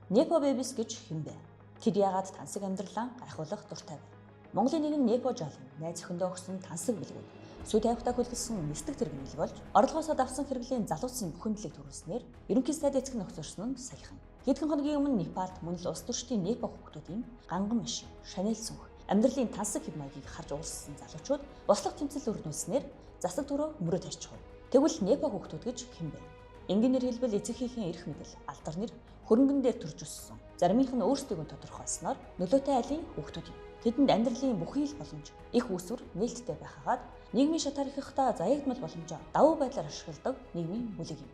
Nepo Babies гэж хэн бэ? Тэр яагаад тансаг амьдралаа гайхуулах дуртай вэ? Монголын нэгэн Nepo Жолон найз охиндоо өгсөн тансаг бэлгүүд сүү тавихтаа хүлгэлсэн нисдэг тэрэг нийл болж орлогоосоо давсан хэрэглийн залуусын бухимдлыг төрүүлснээр ерөнхий сайд эцэг нөхцөрсөн нь саяхан. Хэдхэн хоногийн өмнө Непалд мөн л улс төрчдийн Непо хүүхдүүдийн ганган машин, Шанел сүнх, амьдралын тансаг хэв маягийг харж уулзсан залуучууд бослого тэмцэл өрнүүлснээр засаг төрөө мөрөө тарьчихв. Тэгвэл Непо хүүхдүүд гэж хэн бэ? Энгийнээр хэлбэл эцэгхийнхээ эрх мэдэл, алдар нэр хөрөнгөн дээр төрж өссөн. Заримынх нь өөрсдийгөө тодорхойлсноор нөлөөтэй айлын хүүхдүүд юм. Тэдэнд амьдралын бүхий л боломж, их үүсвэр нээлттэй байхагаад нийгмийн шат харихтаа заяагдмал боломжоо давуу байдлаар ашигладаг нийгмийн бүлэг юм.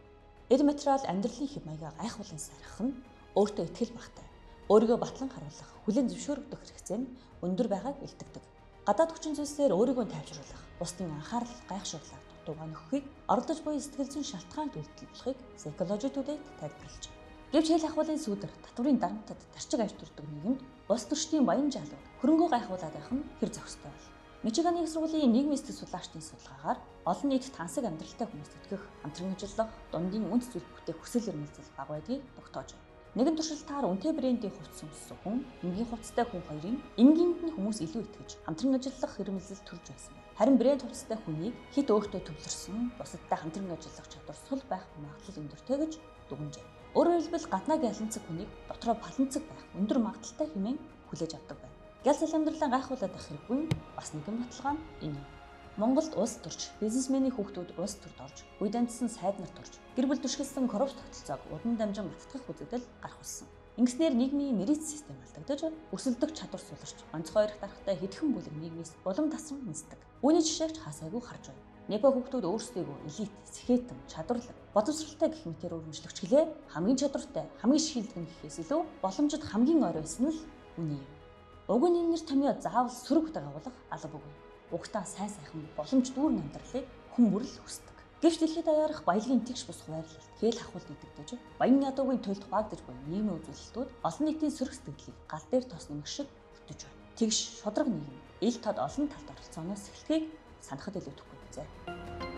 Эд материал амьдралын хэв маягаа гайхуулан сархих нь өөртөө итгэл багтай, өөрийгөө батлан харуулах, хүлээн зөвшөөрөгдөх хэрэгцээ нь өндөр байгааг илтгэдэг. Гадаад хүчин зүйлсээр өөрийгөө тайвшруулах, бусдын анхаарал гайхшруулах дутуугаа нөхөхийг оролдож буй сэтгэл зүйн шалтгаан үйлдэл болохыг Psychology Today тайлбарлаж байна. Гэвч хэл ахуулын сүүдэр татврын дарамтад тарчиг авч төрдөг нийгэмд улс төрчдийн баян жалууд хөрөнгөө гайхуулаад байх нь хэр зохистой бол. Мичиганы их сургуулийн нийгмийн сэтгэл судлаачдын судалгаагаар олон нийт тансаг амьдралтай хүмүүс тэтгэх, хамтран ажиллах, дундын үнэт зүйл бүтээх хүсэл эрмэлзэл бага байдгийг тогтоож байна. Нэгэн туршилтаар үнэтэй брендийн хувцас өмссөн хүн, энгийн хувцастай хүн хоёрын энгийнд нь хүмүүс илүү итгэж, хамтран ажиллах эрмэлзэл төрж байсан байна. Харин брэнд хувцастай хүнийг хит өөртөө төвлөрсөн, бусадтай хамтран ажиллах чадвар сул байх магадлал өндөртэй гэж дүгнжээ. Өөрөөр хэлбэл гаднаа гяланцаг хүнийг дотроо паланцаг байх өндөр магадлалтай хэмээн хүлээж авдаг байна. Гялсал амьдралаа гайхуулаад байх хэрэггүй нь бас нэгэн баталгаа нь энэ юм. Монголд улс төрч, бизнесменийн хүүхдүүд улс төрд орж, үе данцсан сайд нарт орж, гэр бүл түшгэлсэн коррупц тогтолцоог удан дамжин баттгах үзэгдэл гарах болсон. Ингэснээр нийгмийн мерит систем алдагдаж, өрсөлдөх чадвар суларч, онцгой эрх дарахтай хэдхэн бүлэг нийгмээс улам тасран нисдэг. Үүний жишээг ч хаасайгүй харж байна. Непо хүүхдүүд өөрсдийгөө элит, сэхэтэн, чадварлаг, боловсралтай гэх мэтээр өргөмжлөгч гэлээ хамгийн чадвартай, хамгийн шилдэг нь гэхээс илүү боломжид хамгийн ойр байсан нь л үнэн юм. Уг нь энэ нэр томьёо заавал сөрөг утга агуулах алба үгүй. Угтаа сайн сайхан боломж дүүрэн амьдралыг хүн бүрэл хүсдэг. Гэвч дэлхийд даяарах баялагын тэгш бус хуваарлалт, хэл хахуулт идэгдэж, баян ядуугийн туйлд хуваагдаж буй нийгмийн үзүүлэлтүүд олон нийтийн сөрөг сэтгэлийг гал дээр тос нэмэх шиг өртөж байна. Тэгш шударга нийгэм, ил тод олон талд оролцооноос эхлэхийг санахад илүүдэхгүй зэ.